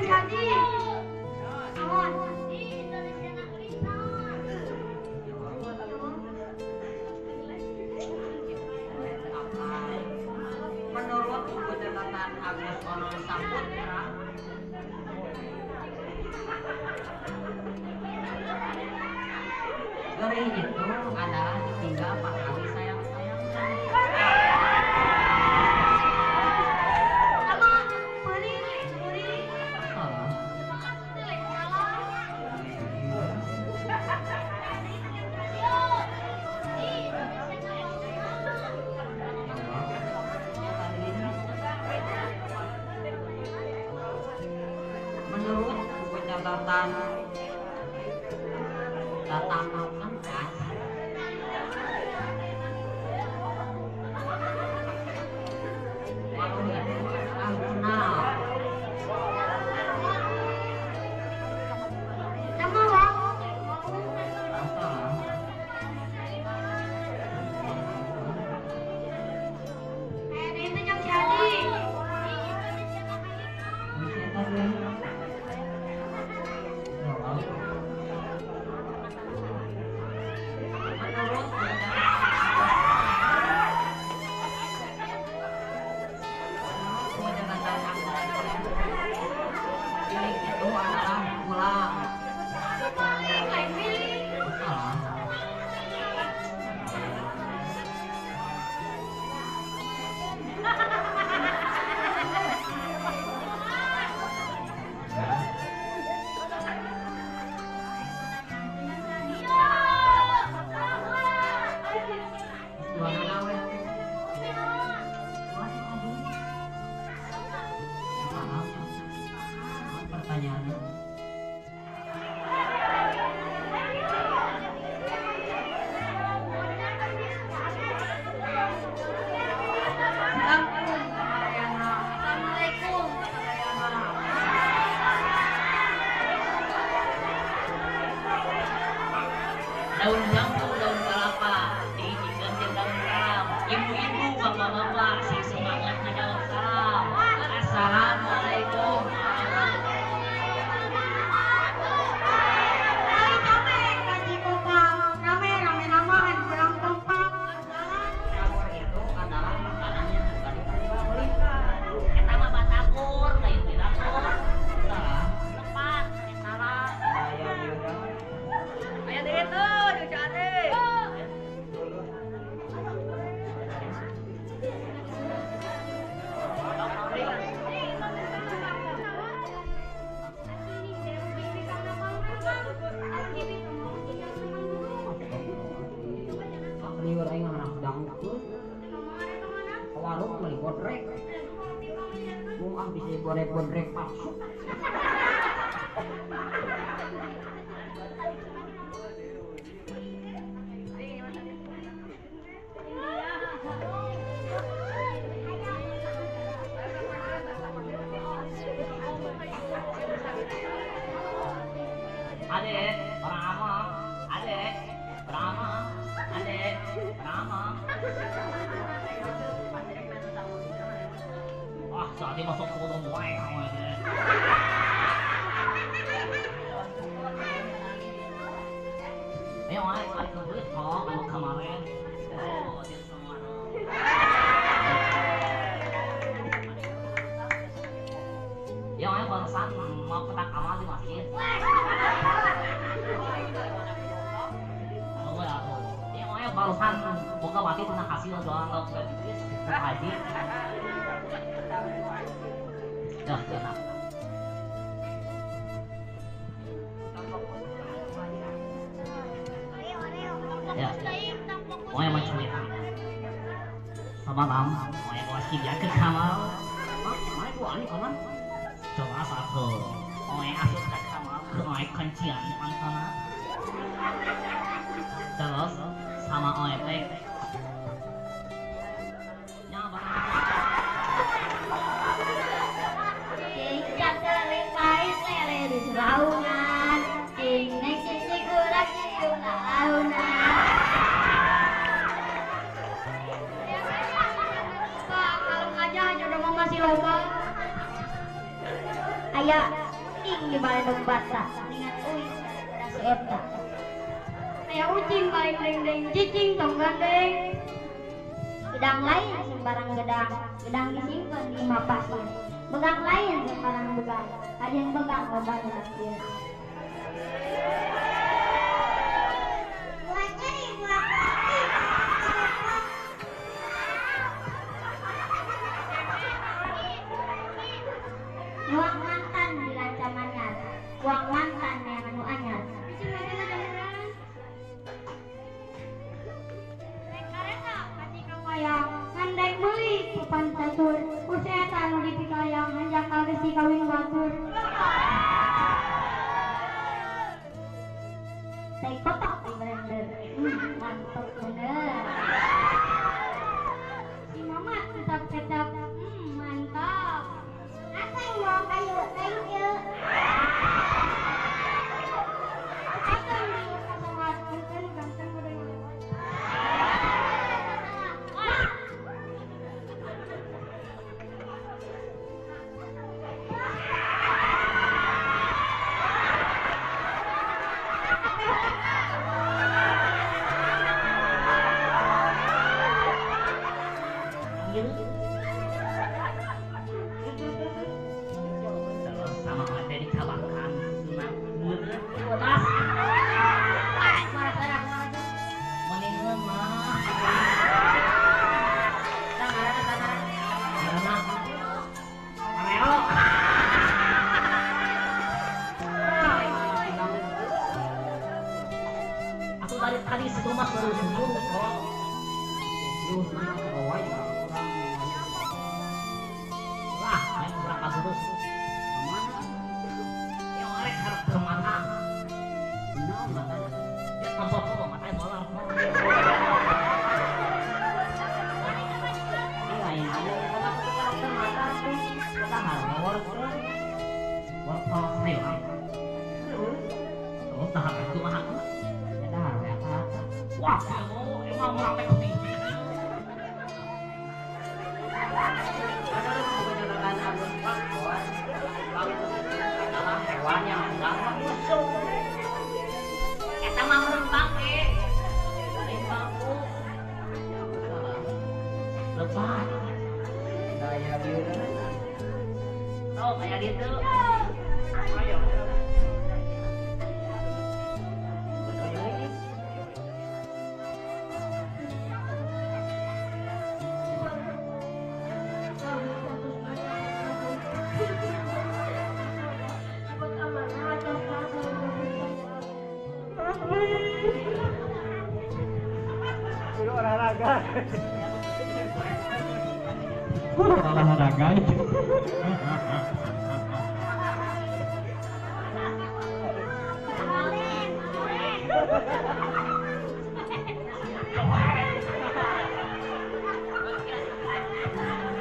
yang jadi. Naon? Menurut buku catatan Agus Ono Saputra, gerih itu adalah ditinggal pahlawi sayang-sayangan. Sama beri, beri. Salah. Menurut buku catatan Tatang Kangkas, waluh itu adalah guna. Sama wau. Salah. Itu yang jadi. Piling itu adalah pulang. Paling lain pilih. Salah. Pertanyaannya. Assalamualaikum. Daun jambu, daun kelapa, diijikan jeung daun salam. Ibu-ibu, bapak-bapak, sing semangat ngajawab salam. Assalamualaikum. Campur itu adalah makanan yang suka diperjualbelikan. Eta mah batagor, lain tilakor. Salah. Tepat, salah. Aya deui teu, deui cade. Liur aing anak dangkut. Ke warung beli bodrek. Mung ah bisa bodrek-bodrek palsu. Adek, Rama, adek, Rama, adek, Rama. Wah, saat ini masuk ke dalam wae kamu ini. Ayo, ayo, balik ke duit kok, anu kemarin. Oh, dia semua. Ya, ayo barusan mau petak amal di masjid. Oh, ya, ya, ayo barusan boga mati tentang hasil doang lauk gaji haji. Dah, enak. Ya, mau yang mau cerita. Semalam, mau yang bawa si ke kamar. Mau yang bawa ini kamar. Coba satu, mau yang asup ke kamar, mau yang kuncian pantona. Terus sama OEP. Launan, cing neng cing cing kurang cium launan. Pak, kalau aja jodoh mah masih loba. Ayah, Mending di balendong bata, mendingan uing daripada si eta. Aya ucing paling deng-deng, cicing tong gandeng. Gedang lain sembarang gedang, gedang disimpen di imah pasir. Begang lain sembarang begang, kajian begang loba nu nakir. Buah nyeri, buah kopi. Buang mantan di lancamanyar, buang mantan yang anu anyar. Naik kareta katika wayang, ngandeng meuli ku pancatur, kursi eta nu dipikayang hanjakal besi kawin batur. Tai kotak di blender, mantap bener. Si Mamat tetap kecap, mantap. Ateng mau kayu, thank you. Ateng di pesawat, punten ganteng udah ngelewat. Terus sama ada di cabakan sunat bener bodas. Mending mah. Karena Areo. Aku dari tadi sebelum mas baru sebelum kok. Lah, main berapa terus? Kemana? Yang arek harap ke mata. Ya tanpa kok matanya bola. Wah, emang orang teh ketinggi. Adalah hewan yang enggak musuh. Eta mah merembang ge. Lain bambu. Lebat. Daya bieu. Oh, kayak gitu. Ayo. Kudu olahraga. Olahraga itu.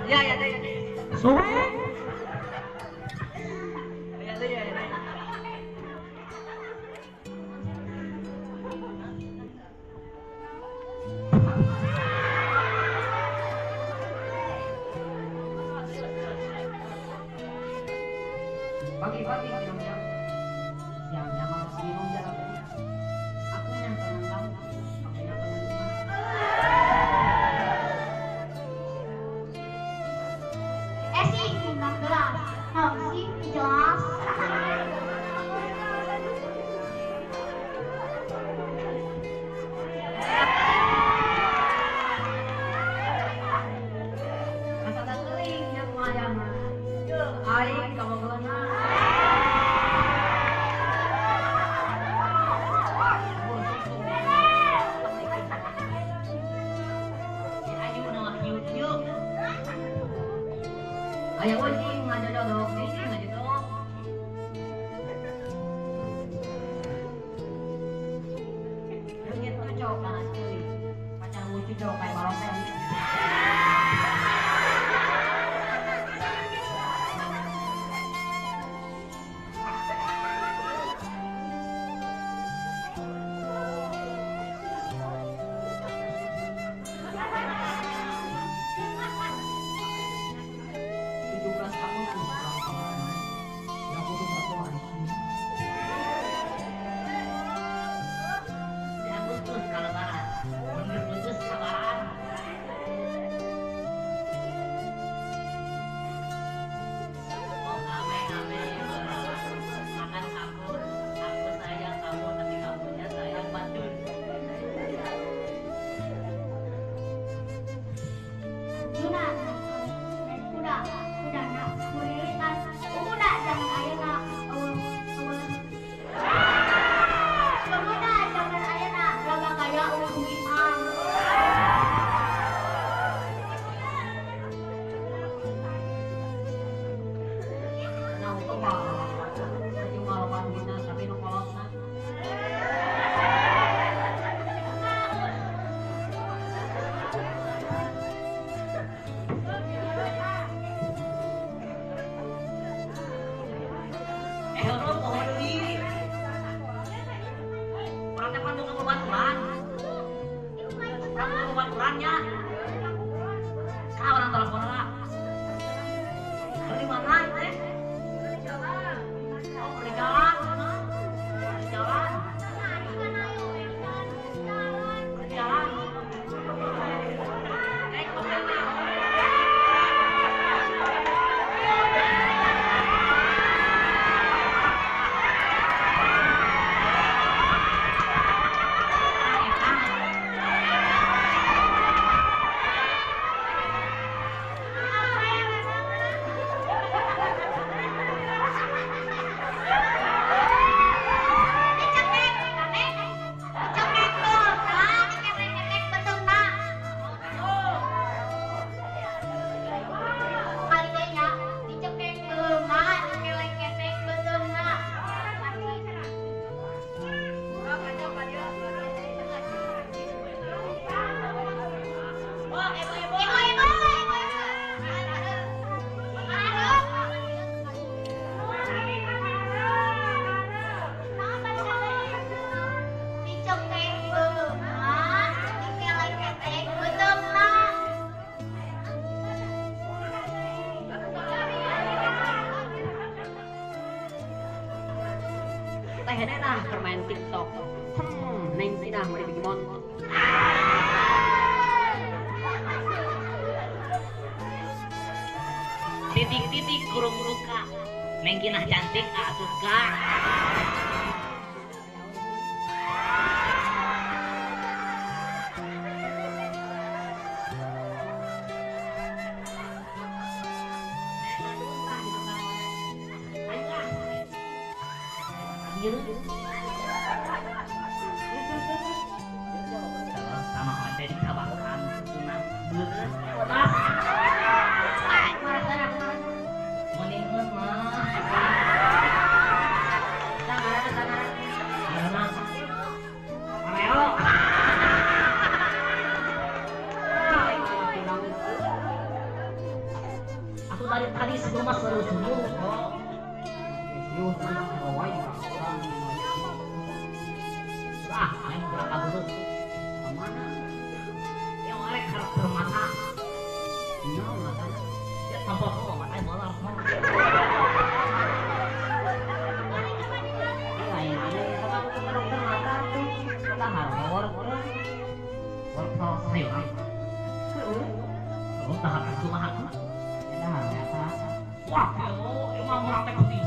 Ya ya ya. Suwe. Ya ya ya. Pagi-pagi minumnya, siangnya malas minum jalan. Aku yang tenang kamu, aku yang tenang. Esi minum gelas, naon sih jelas. Asa teuing nya kumaha mah. Aing kamu geuna. Aya ucing ngajodok, cicing ngajodok. Leungit tuh cowok panas deui. Pacar lucu cowok kayak balong teh. 17 tahun. heureum poho deui. Urang teh pan boga babaturan. Urang boga babaturan nya. Ka urang telepon heula. Keur di mana teh? Oh, keur di jalan. Di jalan. Di jalan. Teh nah bermain TikTok. Neng Tina mau dibikin montok. Titik-titik kurung luka. Neng Kinah cantik ah suka. Sama ojek ditawarkan sunat aku dari tadi sebelum masuk seru kok. Ah, main berapa dulu? Kemana? Yang orek karakter mata. Iya, mata. Ya tambah kok, matanya bola. Lain ada sama dokter mata tuh. Kita harus selesai orang. Oh, tahan aku mah aku. Wah, emang orang teh.